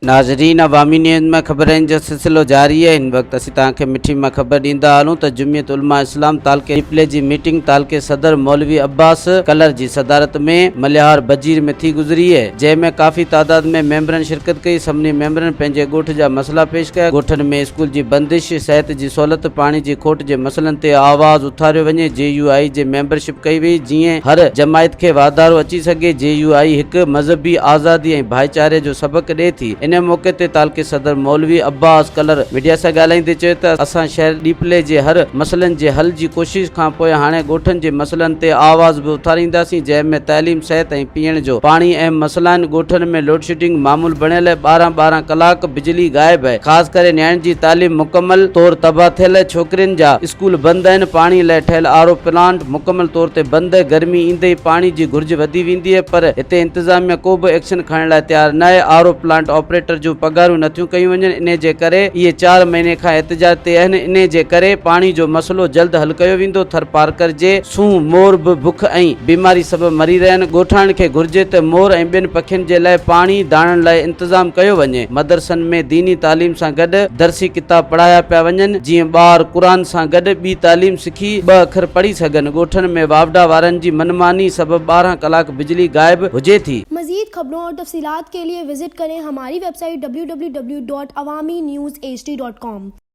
ناظرين عوامي نيوز ۾ خبرن جو سلسلو جاري آهي هن وقت اسين توهان کي مٺي مان خبر ڏيندا هلون ته جمعيت علماء اسلام تعلقي ڏيپلي جي ميٽنگ تعلقي صدر مولوي عباس ڪلر جي صدارت ۾ مليار بجير ۾ ٿي گذري جنهن ۾ ڪافي تعداد ۾ ميمبرن شرڪت ڪئي سڀني ميمبرن پنهنجي ڳوٺ جا مسئلا پيش ڪيا ڳوٺن ۾ اسڪول جي بندش صحت جي سهولت پاڻي جي کوٽ جي مسئلن تي آواز اٿاريو وڃي جي يو آء جي ميمبرشپ ڪئي وئي جيئن حر جماعت کي واڌارو اچي سگهي، جي يو آء هڪ مذهبي آزادي ۽ ڀائيچاري جو سبق ڏئي ٿي. ان موقعي تي تعلقي صدر مولوي عباس ڪلر ميڊيا سان ڳالهائيندي چيو ته اسان شهر ڏيپلي جي حر مسئلن جي حل جي ڪوشش کانپوء هاڻي ڳوٺن جي مسئلن تي آواز به اٿارينداسين جنهن ۾ تعليم، صحت ۽ پيئڻ جو پاڻي اهم مسئلا آهن، ڳوٺن ۾ لوڊشيڊنگ معمول بڻيل 12 ٻارهن ڪلاڪ بجلي غائب آهي خاص ڪري نياڻين جي تعليم مڪمل طور تباهه ٿيل ڇوڪرين جا اسڪول بند آهن، پاڻي لاء ٺهيل آر او پلانٽ مڪمل طور تي بند، گرمي ايندي ئي پاڻي جي گهرج وڌي ويندي آهي پر هتي انتظاميا ڪو به ايڪشن کڻڻ لاء تيار ناهي، آر او پلانٽ آپريٽر جون پگهارون نٿيون ڪيون وڃن انهي جي ڪري اهي چار مهيني کان احتجاج تي آهن انهي جي ڪري پاڻي جو مسئلو جلد حل ڪيو ويندو، ٿرپارڪر جي سون مور به بک ۽ بيماري سبب مري رهيا آهن، ڳوٺاڻن کي گهرجي ته مور ۽ ٻين پکين جي لاء پاڻي داڻن لاء انتظام ڪيو وڃي، مدرسن ۾ ديني تعليم سان گڏ درسي ڪتاب پڙهايا پيا وڃن جيئن ٻار قرآن سان گڏ ٻي تعليم سکي ٻه اکر پڙهي سگهن، ڳوٺن ۾ واوڊا وارن جي منماني سبب 12 ڪلاڪ بجلي غائب هجي ٿي. مزيد خبرون اور تفصيلات کے لئے وزٽ ڪرين ھماري web site www.awamiNewsHD.com.